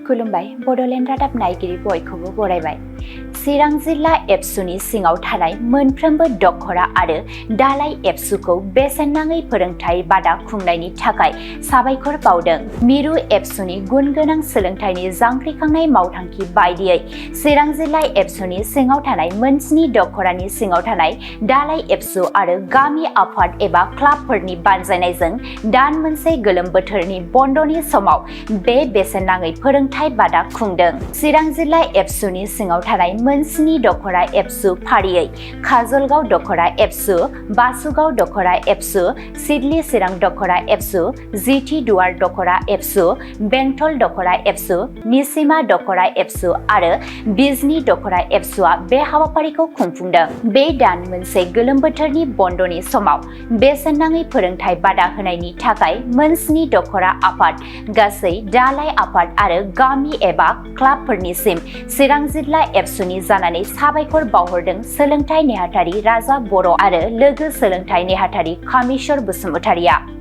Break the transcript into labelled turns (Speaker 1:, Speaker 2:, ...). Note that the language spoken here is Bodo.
Speaker 1: खुलुमबाय बड'लेण्ड रादाब नायगिरि बयखौबो बरायबाय। चिरां जिल्ला एबसुनि सिङाव थानाय मोनफ्रोमबो दखरा आरो दालाइ एबसुखौ बेसेन नाङै फोरोंथाइ बादा खुंनायनि थाखाय साबायखर बावदों। मिरु एबसुनि गुन गोनां सोलोंथाइनि जांख्रिखांनाय मावथांखि बायदियै चिरां जिल्ला एबसुनि सिङाव थानाय मोन7 दखरानि सिङाव थानाय दालाइ एबसु आरो गामि आफाद एबा क्लाबफोरनि बानजायनायजों दान मोनसे गोलोम बोथोरनि बन्दनि समाव बे बेसेन नाङै फोरोंथाइ बादा खुंदों। चिरां जिल्ला एबसुनि सिङाव थानाय मोन7 दखरा एबसु फारियै काजलगाव दखरा एबसु, बासुगाव दखरा एबसु, सिडली चिरां दखरा एबसु, जिटी दुवार दखरा एबसु, बेंटल दखरा एबसु, निसिमा दखरा एबसु आरो बिजनी दखरा एबसुआ बे हाबाफारिखौ खुंफुंदों। बे दान मोनसे गोलोम बोथोरनि बन्दनि समाव बेसेन नाङै फोरोंथाइ बादा होनायनि थाखाय मोन7 दखरा आफाद, गासै दालाइ आफाद आरो गामि एबा क्लाबफोरनिसिम चिरां जिल्ला एबसुनि जानानै साबायखर बावहरदों सोलोंथाइ नेहाथारि राजा बर' आरो लोगो सोलोंथाइ नेहाथारि कामेस्वर बसुमतारिया।